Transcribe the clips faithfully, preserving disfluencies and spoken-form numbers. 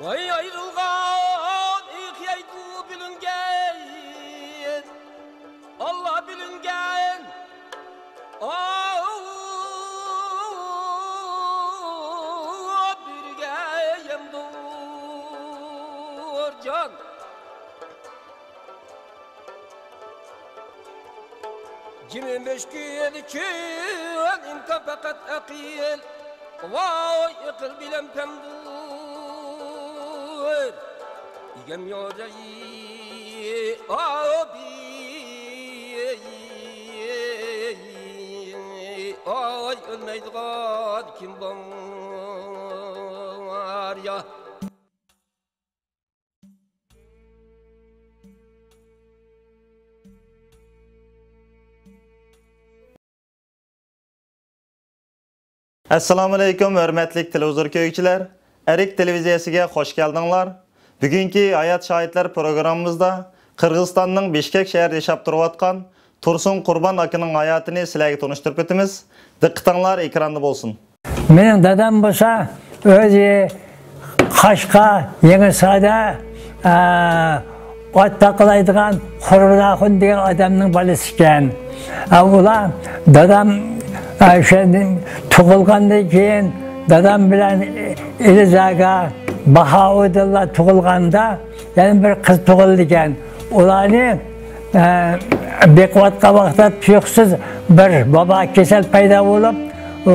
ئاي ئايرىلغان ئېقىيدۇ بىلىنگەن، ئاللا بىلىنگەن. ئاۋۇ بىرگە يەمدۇر جان. جىمى مۈشكۈل چۈن ئىمكان پەقەت ئەقىل. ۋاي ئەقىل بىلەن پەمدۇر ئىگەم يوجاي ئابى. ئاي ئۆلمەيدىغان كىم بار يا؟ ئەسسالامۇئەلەيكۇم، ھۆرمەتلىك تېلېۋىزور كۆرگۈچىلەر! ئەرك تېلېۋىزىيەسىگە خوش كەلدىڭلار. بۈگۈنكى ھايات شاھىتلار پروگراممىمىزدا قىرغىزىستاننىڭ بىشكەك شەھىرىدە ياشاپ تۇرۇۋاتقان تۇرسۇن قۇربان ئاكىنىڭ ھاياتىنى سىلەرگە تونۇشتۇرۇپ ئۆتىمىز. دىققىتىڭلار ئېكراندا بولسۇن. مېنىڭ دادام بولسا ئۆزى قاشقا، يېڭىساردا، ئە، ئات تاقىلايدىغان قۇربان ئاخۇن دېگەن ئادەمنىڭ بالىسى ئىكەن. ئە، ئۇلار دادام، ئە، ئۆشە تۇغۇلغاندىن كېيىن دادام بىلەن ئىلىزاگا، باھاۋۇدۇنلار تۇغۇلغاندا يەنە بىر قىز تۇغۇلىدىكەن. ئۇلارنى، ئە، بېقىۋاتقان ۋاقىتتا تۇيۇقسىز بىر ۋابا كېسەل پەيدا بولۇپ، ئۇ،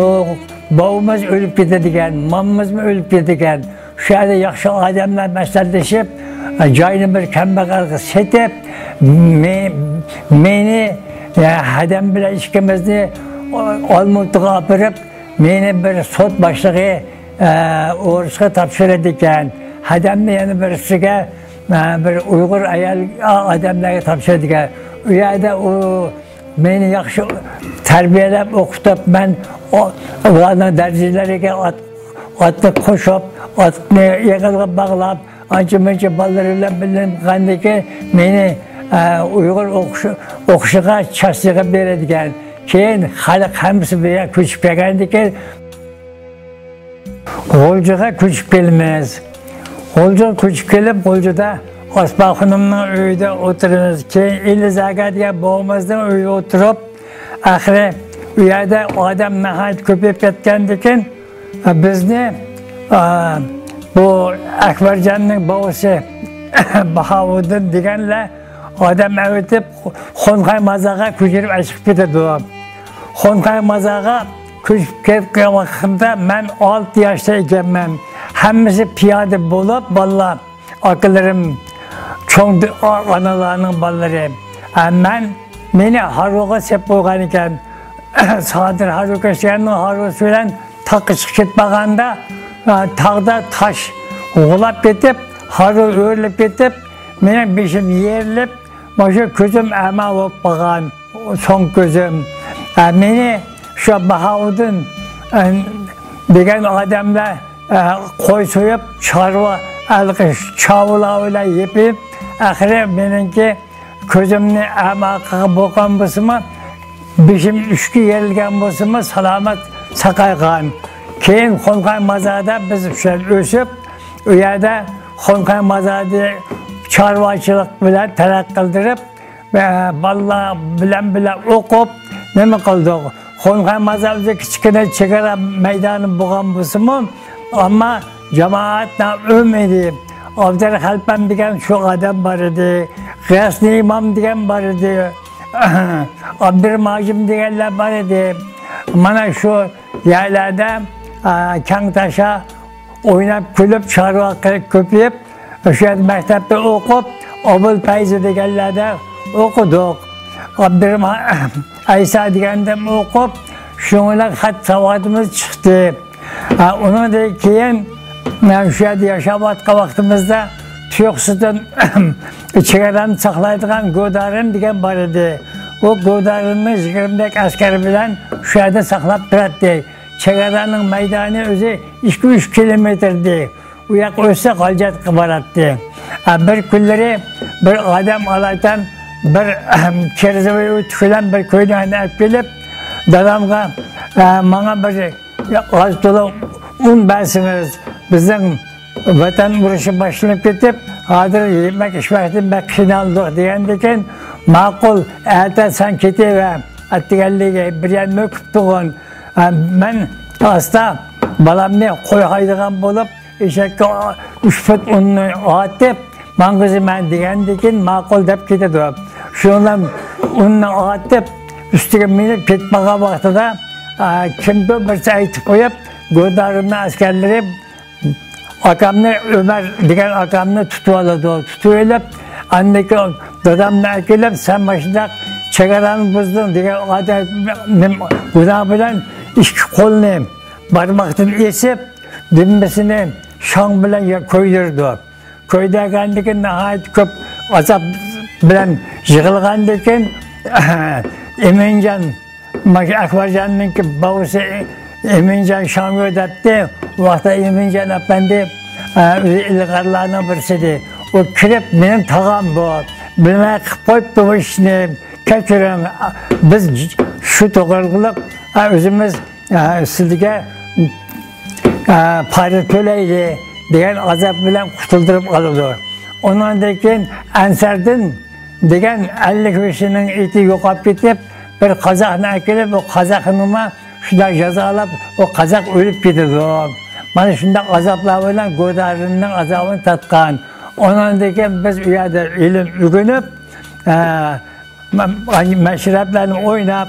بوۋىمىز ئۆلۈپ كېتىدىكەن، مامىمىزمۇ ئۆلۈپ كېتىدىكەن. شۇ يەردە ياخشى ئادەملەر مەسلىھەتلىشىپ، جاينى بىر كەمبەغەلگە سېتىپ، مې-، مېنى، ئە، ھەدەم بىلەن ئىككىمىزنى ئالمۇتىغا ئاپىرىپ، مېنى بىر سوت باشلىقى، ئە، ئورۇسقا تاپشۇرىدىكەن. ھەدەمنى يەنە بىرسىگە، ئە، بىر ئۇيغۇر ئايال، ئا-، ئادەملەرگە تاپشۇرىدىكەن. ئۇ يەردە ئۇ مېنى ياخشى تەربىيەلەپ، ئوقۇتۇپ، مەن ئۇ-، ئۇلارنىڭ دەرىجىلىرىگە ئات-، ئاتنى قوشۇپ، ئاتنى ئېغىلغا باغلاپ، ئانچە-مۇنچە بالىلىرى بىلەن بىللە بولغاندىكىن مېنى، ئە، ئۇيغۇر ئوقۇشى-، ئوقۇشىغا، چاسىغا بېرىدىكەن. كېيىن خەلق ھەممىسى بىر يەرگە كۆچۈپ كەلگەندىكىن، غۇلجىغا كۆچۈپ كېلىمىز. غۇلجىغا كۆچۈپ كېلىپ، غۇلجىدا ئاسما خانىمنىڭ ئۆيىدە ئولتۇرىمىز. كېيىن ئىلىزاگا دېگەن بوۋىمىزنىڭ ئۆيىدە ئولتۇرۇپ، ئاخىرى ئۇ يەردە ئادەم ناھايىتى كۆپىيىپ كەتكەندىكىن، بىزنى، ئا، بۇ ئەكبەرجاننىڭ بوۋىسى باھاۋۇدۇن دېگەنلەر ئادەم ئەۋېتىپ، خونخاي مازارغا كۆچۈرۈپ ئەكىپ كېتىدۇ. خونخاي مازارغا كۆچۈپ كەتكەن ۋاقتىمدا مەن ئالتە ياشتا ئىكەنمەن. ھەممىسى پىيادە بولۇپ، بالىلار، ئاكىلىرىم، چوڭ د-، ئا-، ئانىلارنىڭ بالىلىرى. ھە، مەن، مېنى ھارۋىغا سېلىپ قويغان ئىكەن. سادىر ھارۋىكەش دېگەننىڭ ھارۋىسى بىلەن تاغقا چىقىپ كېتىپ بارغاندا، ئا، تاغدا تاش غۇلاپ كېتىپ، ھارۋا ئۆرۈلۈپ كېتىپ، مېنىڭ بېشىم يېرىلىپ، مانا شۇ كۆزۈم ئەما بولۇپ قالغان، سوڭ كۆزۈم. ئە، مېنى شۇ باھاۋۇدۇن، ئە، دېگەن ئادەملەر، ئە، قوي سويۇپ، چارۋا ھېلىقى چاۋىلار بىلەن يېپىپ، ئاخىرى مېنىڭكى كۆزۈمنى ئەما قىلغان بولغان بولسىمۇ، بېشىم ئۈچكە يېرىلگەن بولسىمۇ، سالامەت ساقايغان. كېيىن خونخاي مازاردا بىز شۇ يەردە ئۆسۈپ، ئۇ يەردە خونخاي مازاردا چارۋىچىلىق بىلەن تەرەققىي قىلدۇرۇپ، ئە، بالىلار بىلەن بىللە ئوقۇپ، نېمە قىلدۇق؟ خونخاي مازار ئۆزى كىچىككىنە چېگرا مەيدانى بولغان بولسىمۇ، ئەمما جامائەت نامۆم ئىدى. ئابدۇرەخەلپەم دېگەن شۇ ئادەم بار ئىدى. غەزنى ئىمام دېگەن بار ئىدى. ئابدۇرېھىم ھاجىم دېگەنلەر بار ئىدى. مانا شۇ يەرلەردە، ئە، كەڭ تاشا ئويناپ كۈلۈپ، چارۋا كۆپىيىپ، ئاشۇ يەردە مەكتەپتە ئوقۇپ، ئابۇل پەيزى دېگەنلەردە ئوقۇدۇق. ئابدۇرېھىم ئەيسا دېگەندىن ئوقۇپ، شۇنىڭ بىلەن خەت ساۋاتىمىز چىقتى. ھە، ئۇنىڭدىن كېيىن مەن شۇ يەردە ياشاۋاتقان ۋاقتىمىزدا تۇيۇقسىزدىن چېگرانى ساقلايدىغان گودارىم دېگەن بار ئىدى. ئۇ گودارىمنى يىگىرمە ئەسكەر بىلەن شۇ يەردە ساقلاپ تۇراتتى. چېگرانىڭ مەيدانى ئۆزى ئىككى-ئۈچ كىلومېتىر ئىدى. ئۇ ياققا ئۆتسە، غالجاتقا باراتتى. ئە، بىر كۈنلىرى بىر ئادەم ئالايتەن بىر كىرزىۋى ئۆتۈك بىلەن بىر كۆينەكنى ئەپ كېلىپ، دادامغا، ئە، ماڭا بىر ئاز تولا ئۇن بەرسىڭىز، بىزنىڭ ۋەتەن ئۇرۇشى باشلىنىپ كېتىپ، ھازىر يېمەك ئىچمەكتىن بەك قىينالدۇق دېگەندىكىن، ماقۇل، ئەتە سەن كېتىۋەر، ئەتىگەنلىكى بىر يەر مۆكۈپ تۇرغىن. ئە، مەن ئاستا بالامنى قوي ھايدىغان بولۇپ، ئېشەككە ئۈچ پۇت ئۇننى ئاتىپ ماڭغۇزىمەن دېگەندىكىن، ماقۇل دەپ كېتىدۇ. شۇنىڭ بىلەن ئۇننى ئاتىپ، ئۈستىگە مىنىپ كېتىپ بارغان ۋاقتىدا، ئە، كىمدۇر بىرسى ئېيتىپ قويۇپ، گودارىمنىڭ ئەسكەرلىرى ئاكامنى، ئۆمەر دېگەن ئاكامنى تۇتۇۋالىدۇ. تۇتۇۋېلىپ، ئاندىن كېيىن دادامنى ئەكېلىپ، سەن ماشۇنداق چېگرانى بۇزدۇڭ دېگەن ئادەم گۇناھ بىلەن ئىككى قولىنى بارماقتىن ئېسىپ، دۈمبىسىنى شاڭ بىلەن يا-، كۆيدۈرىدۇ. كۆيدۈرگەندىكىن ناھايىتى كۆپ ئازاب بىلەن يىغلىغاندىكىن، ئىمىنجان، مانا شۇ ئەكبەرجاننىڭكى بوۋىسى ئىمىنجان شاڭيۇ دەپتۇ. ئۇ ۋاقىتتا ئىمىنجان ئەپەندى، ئە، ئۆزى ئىلغارلارنىڭ بىرسى ئىدى. ئۇ كىرىپ، مېنىڭ تاغام بۇ. بىلمەي قىلىپ قويۇپتۇ بۇ ئىشنى. كەچۈرۈڭ، بىز شۇ توغرىلىق، ئە، ئۆزىمىز ئە، سىزگە، ئە، پارا تۆلەيلى دېگەن ئازاب بىلەن قۇتۇلدۇرۇپ ئالىدۇ. ئۇنىڭدىن كېيىن ئەنسەردىن دېگەن ئەللىك بېشىنىڭ ئېتى يوقاپ كېتىپ، بىر قازاقنى ئەكېلىپ، ئۇ قازاقنىمۇ شۇنداق جازالاپ، ئۇ قازاق ئۆلۈپ كېتىدۇ. مانا شۇنداق ئازابلار بىلەن گودارىنىڭ ئازابىنى تارتقان. ئۇنىڭدىن كېيىن بىز ئۇ يەردە ئىلىم ئۆگىنىپ، ئە، مە-، مەشرەپلەرنى ئويناپ،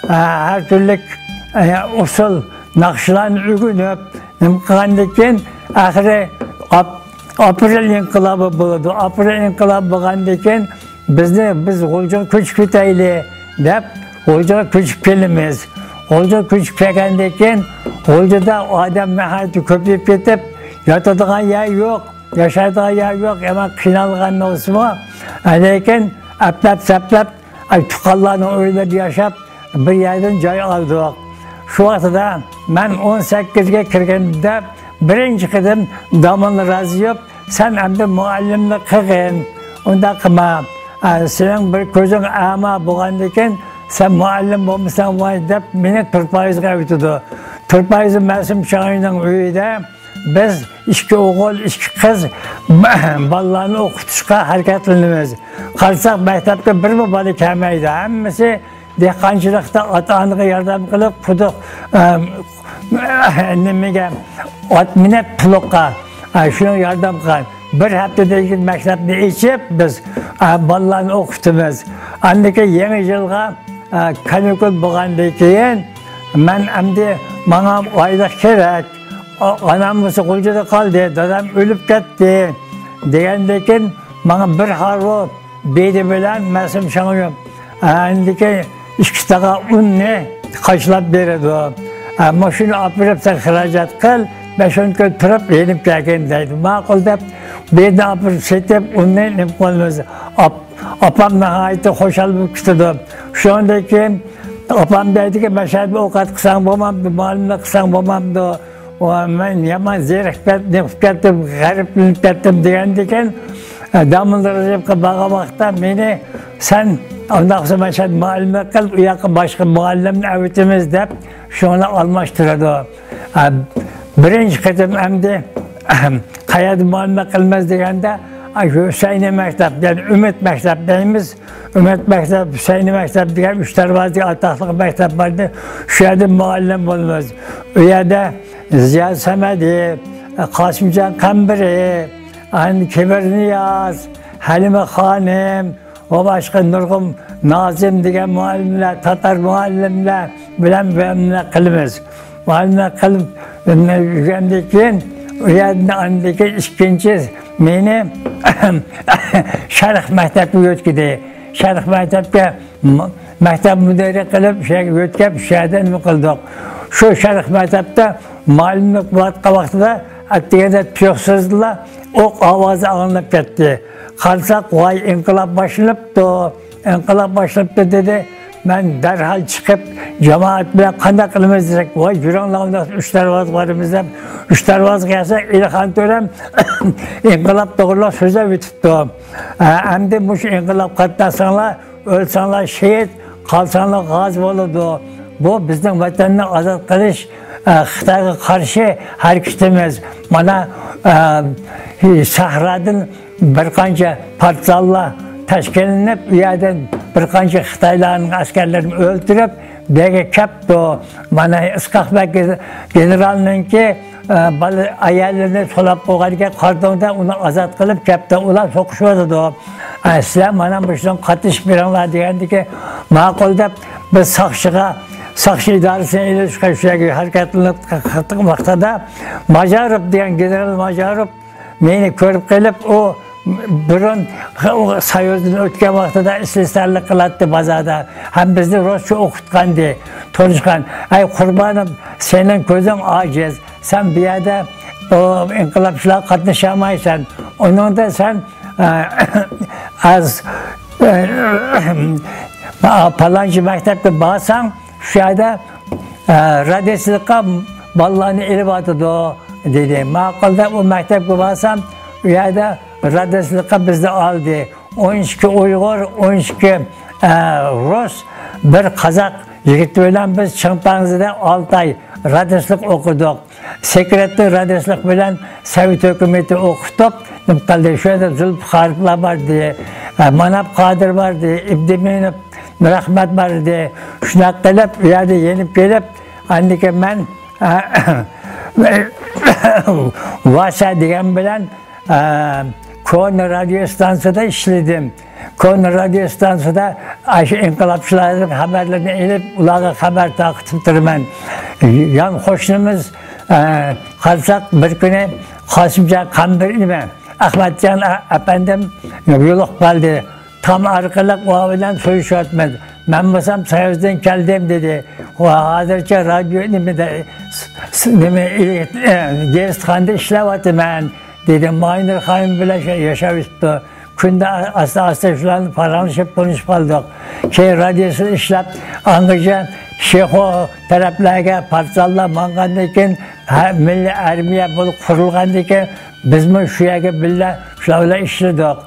ئە، ھەر تۈرلۈك، ئە، ئۇسسۇل ناخشىلارنى ئۆگىنىپ، نېمە قىلغاندىن كېيىن، ئاخىرى ئاپ-، ئاپرېل ئىنقىلابى بولىدۇ. ئاپرېل ئىنقىلابى بولغاندىن كېيىن، بىزنى، بىز غۇلجىغا كۆچۈپ كېتەيلى دەپ، غۇلجىغا كۆچۈپ كېلىمىز. غۇلجىغا كۆچۈپ كەلگەندىن كېيىن، غۇلجىدا ئادەم ناھايىتى كۆپىيىپ كېتىپ، ياتىدىغان يەر يوق. ياشايدىغان يەر يوق، يامان قىينالغان بولسىمۇ، لېكىن ئەپلەپ-سەپلەپ، ئاي، تۇغقانلارنىڭ ئۆيلىرىدە ياشاپ، بىر يەردىن جاي ئالدۇق. شۇ ۋاقتىدا مەن ئون سەككىزگە كىرگەندە، بىرىنچى قېتىم داموللا رازىيېۋ، سەن ئەمدى مۇئەللىملىك قىلغىن، ئۇنداق قىلما، ئە، سېنىڭ بىر كۆزۈڭ ئەما بولغاندىكىن، سەن مۇئەللىم بولمىساڭ بولمايدۇ دەپ، مېنى تۇرپايىزغا ئەۋېتىدۇ. تۇرپايىز مەسۇم شاڭيۇنىڭ ئۆيىدە بىز ئىككى ئوغۇل، ئىككى قىز بالىلارنى ئوقۇتۇشقا ھەرىكەتلىنىمىز. قارىساق، مەكتەپكە بىرمۇ بالا كەلمەيدۇ. ھەممىسى دېھقانچىلىقتا ئاتا-ئانىغا ياردەم قىلىپ، قۇدۇق، ئە، نېمىگە، ئات مىنىپ پۇلۇققا، ئە، شۇنىڭغا ياردەم قىلغان. بىر ھەپتىدىن كېيىن مەكتەپنى ئېچىپ، بىز، ئە، بالىلارنى ئوقۇتىمىز. ئاندىن كېيىن يېڭى يىلغا، ئە، كانىكۇل بولغاندىن كېيىن، مەن ئەمدى ماڭا ئايلىق كېرەك. ئا-، ئانام بولسا غۇلجىدا قالدى، دادام ئۆلۈپ كەتتى دېگەندىن كېيىن، ماڭا بىر ھارۋا بېدە بىلەن مەسۇم شاڭيۇ، ئە، ئەندىكى ئىككى تاغا ئۇننى قاچىلاپ بېرىدۇ. ئە، مۇشۇنى ئاپىرىپ سەن خىراجەت قىل، بەش-ئون كۈن تۇرۇپ يېنىپ كەلگىن دەيدۇ. ماقۇل دەپ، بېدىنى ئاپىرىپ سېتىپ، ئۇننى نېمە قىلىمىز. ئاپ-، ئاپام ناھايىتى خۇشال بولۇپ كېتىدۇ. شۇنىڭدىن كېيىن ئاپام دەيدىكى، مەشەدە ئوقەت قىلساڭ بولمامدۇ، مۇئەللىملىك قىلساڭ بولمامدۇ؟ ۋاي، مەن يامان زېرىكىپ كەت-، نېمە قىلىپ كەتتىم، غەرىبلىنىپ كەتتىم دېگەندىكىن، داموللا رازىيېۋقا بارغان ۋاقىتتا مېنى، سەن ئۇنداق بولسا مەشەدە مۇئەللىملىك قىل، ئۇ ياققا باشقا مۇئەللىمنى ئەۋېتىمىز دەپ، شۇڭا ئالماشتۇرىدۇ. بىرىنچى قېتىم ئەمدى قەيەردە مۇئەللىملىك قىلىمىز دېگەندە، شۇ ھۈسەينىي مەكتەپ، يەنى ئۈمىد مەكتەپ دەيمىز. ئۈمىد مەكتەپ، ھۈسەينىي مەكتەپ دېگەن ئۈچ دەرۋازىدىكى ئاتاقلىق مەكتەپ بار ئىدى. شۇ يەردە مۇئەللىم بولىمىز. ئۇ يەردە زىياد سەمەدى، قاسىمجان قەمبىرى، ئاندىن كېمىرنىياز، ھەلىمە خانىم ۋە باشقا نۇرغۇن نازىم دېگەن مۇئەللىملەر، تاتار مۇئەللىملەر بىلەن مۇئەللىملىك قىلىمىز. مۇئەللىملىك قىلىپ يۈرگەندىن كېيىن، ئۇ يەردىن ئاندىن كېيىن ئىككىنچى مېنى شەرق مەكتەپكە يۆتكىدى. شەرق مەكتەپكە م-، مەكتەپ مۇدىرى قىلىپ، شۇ يەرگە يۆتكەپ، شۇ يەردە نېمە قىلدۇق. شۇ شەرق مەكتەپتە مۇئەللىملىك بولۇۋاتقان ۋاقتىدا، ئەتىگەندە تۇيۇقسىزلا ئوق ئاۋازى ئاڭلىنىپ كەتتى. قارىساق، ۋاي، ئىنقىلاب باشلىنىپتۇ، ئىنقىلاب باشلىنىپتۇ دېدى. مەن دەرھال چىقىپ، جامائەت بىلەن قانداق قىلىمىز دېسەك، ۋاي، يۈرۈڭلار، ئۇنداق ئۈچ دەرۋازىغا بارىمىز دەپ، ئۈچ دەرۋازىغا كەلسەك، ئېلىخان تۆرەم ئىنقىلاب توغرىلىق سۆزلەپ ئۆتۈپتۇ. ئە، ئەمدى مۇشۇ ئىنقىلاب قاتناشساڭلار، ئۆلسەڭلار شېھىت، قالساڭلار غازى بولىدۇ. بۇ بىزنىڭ ۋەتەننى ئازاد قىلىش، ئە، خىتايغا قارشى ھەرىكىتىمىز. مانا، ئە، سەھرادىن بىر قانچە پارتىزانلار تەشكىللىنىپ، ئۇ يەردىن بىر قانچە خىتايلارنىڭ ئەسكەرلىرىنى ئۆلتۈرۈپ، بۇ يەرگە كەپتۇ. مانا ئىسقاق بەگ گېنېرالنىڭكى، ئە، بالا ئاياللىرىنى سولاپ قويغان ئىكەن، قارا دۆڭدە ئۇنى ئازاد قىلىپ كەپتۇ. ئۇلار سوقۇشۇۋاتىدۇ. ئە، سىلەر مانا مۇشۇنىڭغا قاتنىشىپ بېرىڭلار دېگەندىكى، ماقۇل دەپ، بىز ساقچىغا، ساقچى ئىدارىسىنى ئېلىشقا شۇ يەرگە ھەرىكەتلىنىپ ۋاقتىدا، ماجاروف دېگەن گېنېرال ماجاروف مېنى كۆرۈپ قېلىپ، ئۇ بۇرۇن سويۇزدىن ئۆتكەن ۋاقتىدا ئىسلىسەرلىك قىلاتتى بازاردا. ھەم بىزنى رۇسچە ئوقۇتقانىدى، تونۇشقان. ئەي قۇربانىم، سېنىڭ كۆزۈڭ ئاجىز. سەن بۇ يەردە ئۇ ئىنقىلابچىلارغا قاتنىشالمايسەن. ئۇنىڭدا سەن، ئە، ئاز، ئە، پالانچى مەكتەپكە بارساڭ، شۇ يەردە، ئە، رادىيوچىلىققا بالىلارنى ئېلىۋاتىدۇ، دېدى. ماقۇل دەپ ئۇ مەكتەپكە بارسام، ئۇ يەردە رادىيوچىلىققا بىزنى ئالدى. ئون ئىككى ئۇيغۇر، ئون ئىككى، ئە، رۇس، بىر قازاق يىگىتى بىلەن بىز چىڭپەڭزىدە ئالتە ئاي رادىيوچىلىق ئوقۇدۇق. سېكرېتنى رادىيوچىلىق بىلەن سوۋېت ھۆكۈمىتى ئوقۇتۇپ، نېمە قىلدى؟ شۇ يەردە زۇلپى قارىپلار بار ئىدى، ئە، ماناپ قادىر بار ئىدى، ئىبدىمىنوف مىرئەخمەت بار ئىدى. شۇنداق قىلىپ، ئۇ يەردە يېنىپ كېلىپ، ئاندىن كېيىن مەن، ئە، ۋاسە دېگەن بىلەن، ئە، كونا رادىيو ئىستانسىدا ئىشلىدىم. كونا رادىيو ئىستانسىدا ئاشۇ ئىنقىلابچىلارنىڭ خەۋەرلىرىنى ئېلىپ، ئۇلارغا خەۋەر تارقىتىپ تۇرىمەن. يان قوشنىمىز، ئە، قارىساق، بىر كۈنى قاسىمجان قەمبىر نېمە، ئەخمەتجان ئە-، ئەپەندىم يولۇقۇپ قالدى. تام ئارقىلىق ئۇ بىلەن سۆزلىشىۋاتىمىز. مەن بولسام سويۇزدىن كەلدىم دېدى. ئۇ ھازىرچە رادىيو نېمىدە، س-، س-، نېمە، ئە، گېزىتخانىدا ئىشلەۋاتىمەن دېدى. ماينۇر خانىم بىلەن شۇ ياشاۋېتىپتۇ. كۈندە ئاستا-ئاستا شۇلارنى پاراڭلىشىپ، تونۇشۇپ قالدۇق. كېيىن رادىيوسىدا ئىشلەپ، ئاڭغىچە شېخۇ تەرەپلەرگە پارتىزانلار ماڭغاندىن كېيىن، ھە، مىللىي ئارمىيە بولۇپ قۇرۇلغاندىن كېيىن، بىزمۇ شۇ يەرگە بىللە شۇلار بىلەن ئىشلىدۇق.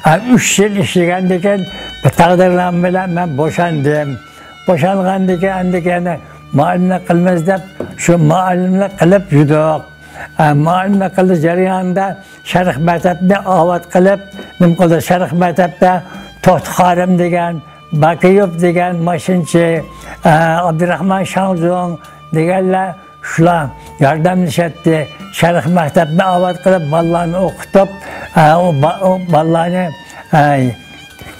ھە، ئۈچ يىل ئىشلىگەندىن كېيىن، بىر تەقدىرنامە بىلەن مەن بوشاندىم. بوشانغاندىن كېيىن، ئاندىن كېيىن مۇئەللىملىك قىلىمىز دەپ، شۇ مۇئەللىملىك قىلىپ يۈردۇق. ئە، مۇئەللىملىك قىلىش جەريانىدا شەرق مەزھەپنى ئاۋات قىلىپ، نېمە قىلدى؟ شەرق مەزھەپتە توختى خارىم دېگەن، باكىيوف دېگەن ماشىنىچى، ئە، ئابدۇراخمان شاڭزۇڭ دېگەنلەر شۇلار ياردەملىشەتتى. شەرق مەزھەپنى ئاۋات قىلىپ، بالىلارنى ئوقۇتۇپ، ئە، ئۇ با-، ئۇ بالىلارنى، ئە،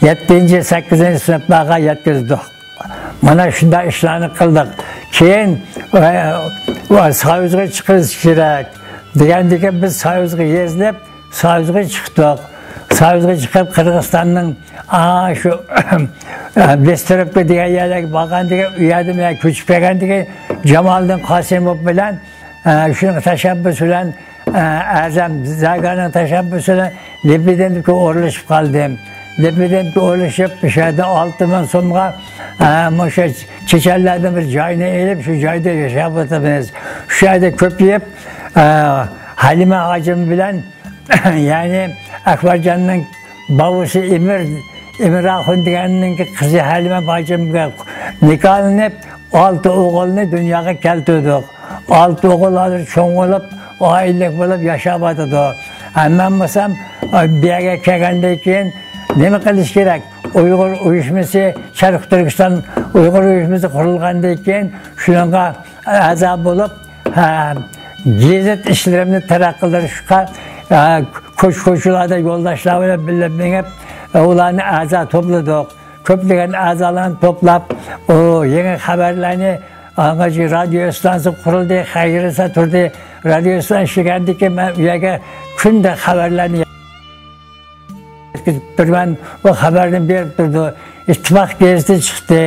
يەتتىنچى، سەككىزىنچى سىنىپلارغا يەتكۈزدۇق. مانا شۇنداق ئىشلارنى قىلدۇق. كېيىن، ئە، ئە، سويۇزغا چىقىش كېرەك دېگەندىكىن، بىز سويۇزغا يېزىلىپ، سويۇزغا چىقتۇق. سويۇزغا چىقىپ، قىرغىزىستاننىڭ، ئا، شۇ، بېسترېپكا دېگەن يەرلەرگە بارغاندىكىن، ئۇ يەردىن مەن كۆچۈپ كەلگەندىكىن، جامالىدىن قاسىموف بىلەن، ئە، شۇنىڭ تەشەببۇسى بىلەن، ئە، ئەزەم زاگانىڭ تەشەببۇسى بىلەن لېپىدىنكىگە ئورۇنلىشىپ قالدىم. لېپىدىنكىگە ئورۇنلىشىپ، شۇ يەردە ئالتە مىڭ سومغا، ئە، مۇشۇ چېچەنلەردىن بىر جاينى ئېلىپ، شۇ جايدا ياشاۋاتىمىز. شۇ يەردە كۆپىيىپ، ئە، ھەلىمە ھاجىم بىلەن يەنى ئەكبەرجاننىڭ باۋىسى ئىمىر، ئىمىر ئاخۇن دېگەننىڭ قىزى ھەلىمە ھاجىمغا نىكاھلىنىپ، ئالتە ئوغۇلنى دۇنياغا كەلتۈردۇق. ئالتە ئوغۇل ھازىر چوڭ بولۇپ، ئائىلىلىك بولۇپ ياشاۋاتىدۇ. ھە، مەن بولسام، بۇ يەرگە كەلگەندىن كېيىن نېمە قىلىش كېرەك؟ ئۇيغۇر ئۇيۇشمىسى، شەرقىي تۈركىستان ئۇيغۇر ئۇيۇشمىسى قۇرۇلغاندىن كېيىن شۇنىڭغا ئەزا بولۇپ، ھە، گېزىت ئىشلىرىمنى تەرەققىي قىلدۇرۇشقا، ھە، كوچا-كوچىلاردا يولداشلار بىلەن بىللە مېڭىپ، ئۇلارنى ئەزا توپلىدۇق. كۆپلىگەن ئەزالارنى توپلاپ، ئۇ يېڭى خەۋەرلەرنى، ئاڭغىچە رادىيو ئىستانسىسى قۇرۇلدى، خەيرىسا تۇردى. رادىيو ئىستانسىسى ئىشلىگەندىكىن مەن ئۇ يەرگە كۈندە خەۋەرلەرنى يەتكۈزۈپ تۇرىمەن، ئۇ خەۋەرنى بېرىپ تۇرىدۇ. ئىتتىپاق گېزىتى چىقتى،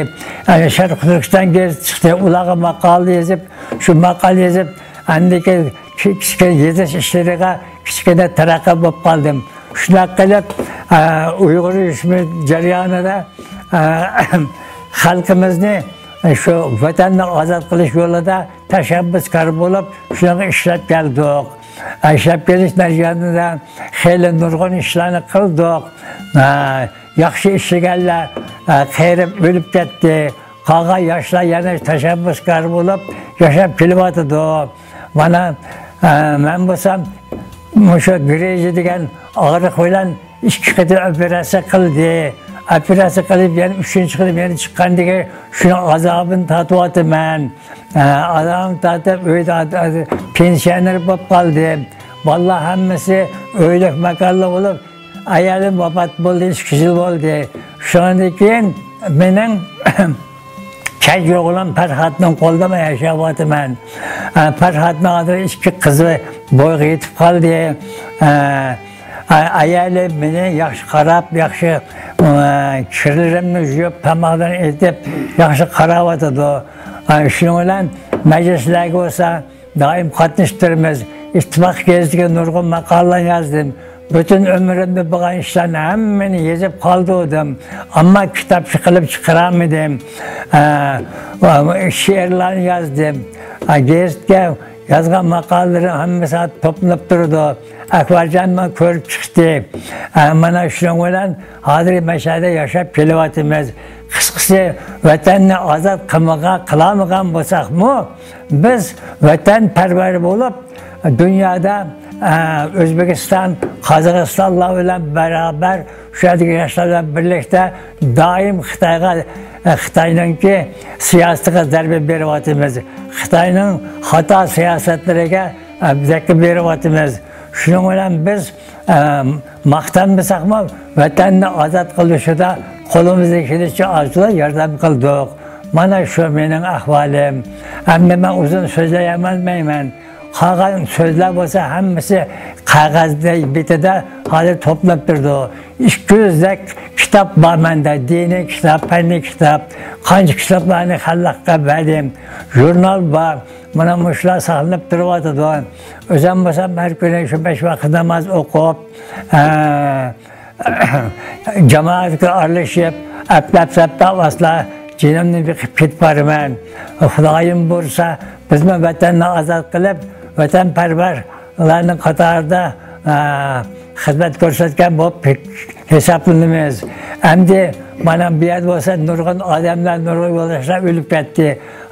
ئە، شەرقىي تۈركىستان گېزىتى چىقتى. ئۇلارغا ماقالە يېزىپ، شۇ ماقالە يېزىپ، ئەمدىكى كى-، كىچىككىنە يېزىش ئىشلىرىغا كىچىككىنە تەرەققىي بولۇپ قالدىم. شۇنداق قىلىپ، ئە، ئۇيغۇر ئۇيۇشما جەريانىدا، ئە، خەلقىمىزنى، ئە، شۇ ۋەتەننى ئازاد قىلىش يولىدا تەشەببۇسكار بولۇپ، شۇنىڭغا ئىشلەپ كەلدۇق. ئە، ئىشلەپ كېلىش جەريانىدا خېلى نۇرغۇن ئىشلارنى قىلدۇق. ئە، ياخشى ئىشلىگەنلەر، ئە، قېرىپ ئۆلۈپ كەتتى. قالغان ياشلار يەنە تەشەببۇسكار بولۇپ ياشاپ كېلىۋاتىدۇ. مانا، ئە، مەن بولسام مۇشۇ گرىژا دېگەن ئاغرىق بىلەن ئىككى قېتىم ئوپېراتسىيە قىلدى. ئوپېراتسىيە قىلىپ، يەنە ئۈچىنچى قېتىم يەنە چىققاندىكىن شۇنىڭ ئازابىنى تارتىۋاتىمەن. ئە، ئازابىنى تارتىپ، ئۆيدە ئاد-، ئاد-، پېنسىيونېر بولۇپ قالدىم. بالىلار ھەممىسى ئۆيلۈك ماكانلىق بولۇپ، ئايالىم ۋاپات بولدى، ئىككى يىل بولدى. شۇنىڭدىن كېيىن مېنىڭ كەنجى ئوغلۇم پەرھاتنىڭ قولىدا مەن ياشاۋاتىمەن. ئە، پەرھاتنىڭ ھازىر ئىككى قىزى بويغا يېتىپ قالدى. ئە، ئا-، ئايالىم مېنى ياخشى قاراپ، ياخشى، ئە، كىرلىرىمنى يۇيۇپ، تاماقلىرىنى ئېتىپ، ياخشى قاراۋاتىدۇ. ئە، شۇنىڭ بىلەن مەجلىسلەرگە بولسا دائىم قاتنىشىپ تۇرىمىز. ئىتتىپاق گېزىتىگە نۇرغۇن ماقالىلەر يازدىم. پۈتۈن ئۆمرۈمدە بولغان ئىشلارنى ھەممىنى يېزىپ قالدۇردۇم. ئەمما كىتاب قىلىپ چىقىرالمىدىم. ئە، شېئىرلارنى يازدىم. ئە، گېزىتكە يازغان ماقالىلىرىم ھەممىسى توپلىنىپ تۇرىدۇ. ئەكبەرجان مانا كۆرۈپ چىقتى. ئە، مانا شۇنىڭ بىلەن ھازىر مەشەدە ياشاپ كېلىۋاتىمىز. قىسقىسى، ۋەتەننى ئازاد قىلمىغان، قىلالمىغان بولساقمۇ، بىز ۋەتەنپەرۋەر بولۇپ، دۇنيادا، ئە، ئۆزبېكىستان، قازاقىستانلار بىلەن بەرابەر، شۇ يەردىكى ياشلار بىلەن بىرلىكتە دائىم خىتايغا، ئە، خىتاينىڭكى سىياسىتىگە زەربە بېرىۋاتىمىز. خىتاينىڭ خاتا سىياسەتلىرىگە، ئە، زەربە بېرىۋاتىمىز. شۇنىڭ بىلەن بىز ئە، ماختانمىساقمۇ، ۋەتەننى ئازاد قىلىشىدا قولىمىزدىن كېلىشىچە ئازچىلا ياردەم قىلدۇق. مانا شۇ مېنىڭ ئەھۋالىم. ئەمدى مەن ئۇزۇن سۆزلىيەلمەيمەن. قالغان سۆزلەر بولسا ھەممىسى قەغەز بېتىدە ھازىر توپلاپ تۇرىدۇ. ئىككى يۈزدەك كىتاب بار مەندە. دىنىي كىتاب، پەننىي كىتاب. قانچە كىتابلارنى خەلققە بەردىم. ژۇرنال بار. مانا مۇشۇلار ساقلىنىپ تۇرۇۋاتىدۇ. ئۆزۈم بولسام ھەر كۈنى شۇ بەش ۋاقىت ناماز ئوقۇپ، ئە، جامائەتكە ئارىلىشىپ، ئەپلەپ-سەپلەپ ئاسلا جېنىمنى بېقىپ كېتىپ بارىمەن. خۇدايىم بۇيرۇسا، بىزمۇ ۋەتەننى ئازاد قىلىپ، ۋەتەنپەرۋەرلەرنىڭ قاتارىدا، ئە، خىزمەت كۆرسەتكەن بولۇپ ھېسابلىنىمىز. ئەمدى مانا بۇ يەردە بولسا نۇرغۇن ئادەملەر، نۇرغۇن يولداشلار ئۆلۈپ كەتتى.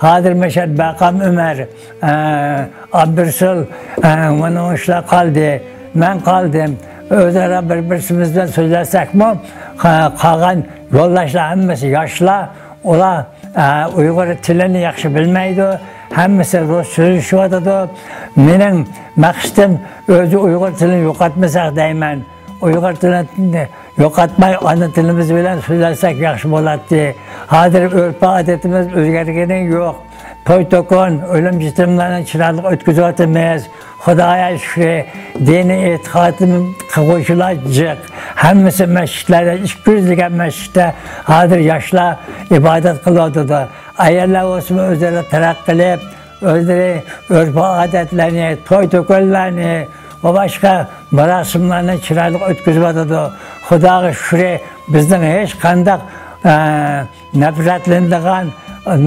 ھازىر مەشەدە باقام ئۆمەر، ئە، ئابدۇرۇسۇل، ئە، مانا مۇشۇلار قالدى. مەن قالدىم. ئۆزئارا بىر-بىرسىمىز بىلەن سۆزلەشسەكمۇ، قا-، قالغان يولداشلار ھەممىسى ياشلار. ئۇلار، ئە، ئۇيغۇر تىلىنى ياخشى بىلمەيدۇ. ھەممىسى رۇس سۆزلىشىۋاتىدۇ. مېنىڭ مەقسىتىم ئۆزى ئۇيغۇر تىلىنى يوقاتمىساق دەيمەن. ئۇيغۇر تىلىنى يوقاتماي، ئانا تىلىمىز بىلەن سۆزلەشسەك ياخشى بولاتتى. ھازىر ئۆرپ-ئادىتىمىز ئۆزگەرگىنى يوق. توي-توكۇن، ئۆلۈم-بىتىملەرنى چىرايلىق ئۆتكۈزۈۋاتىمىز. خۇداغا شۈكرى، دىنىي ئېتىقادىم قىلغۇچىلار جىق. ھەممىسى مەسچىتلەردە، ئىككى يۈز دېگەن مەسچىتتە ھازىر ياشلار ئىبادەت قىلىۋاتىدۇ. ئاياللار بولسىمۇ ئۆزئارا تەرەققىي قىلىپ، ئۆزلىرى ئۆرپ-ئادەتلەرنى، توي-توكۇنلارنى ۋە باشقا مۇراسىملارنى چىرايلىق ئۆتكۈزۈۋاتىدۇ. خۇداغا شۈكرى، بىزنىڭ ھېچقانداق، ئە، نەپرەتلىنىدىغان،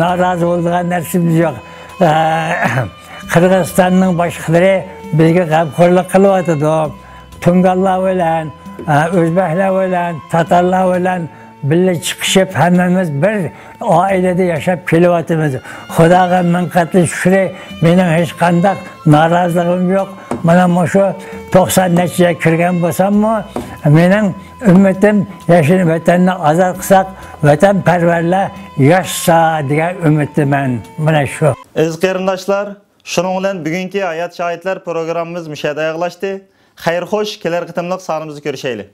نارازى بولىدىغان نەرسىمىز يوق. ئە، قىرغىزىستاننىڭ باشلىقلىرى بىزگە غەمخورلۇق قىلىۋاتىدۇ. تۇڭگانلار بىلەن، ئە، ئۆزبەكلەر بىلەن، تاتارلار بىلەن بىللە چىقىشىپ، ھەممىمىز بىر ئائىلىدە ياشاپ كېلىۋاتىمىز. خۇداغا مىڭ قېتىم شۈكرى، مېنىڭ ھېچقانداق نارازىلىقىم يوق. مانا مۇشۇ توقسان نەچچىگە كىرگەن بولساممۇ، مېنىڭ ئۈمىدىم ياشىنى ۋەتەننى ئازاد قىلساق، ۋەتەنپەرۋەرلەر ياشىسا دېگەن ئۈمىدتىمەن. مانا شۇ. ئەزىز قېرىنداشلار، شۇنىڭ بىلەن بۈگۈنكى ھايات شاھىتلار پروگراممىمىز مۇشۇ يەردە ئاياغلاشتى. خەير خوش، كېلەر قېتىملىق سانىمىزدا كۆرۈشەيلى.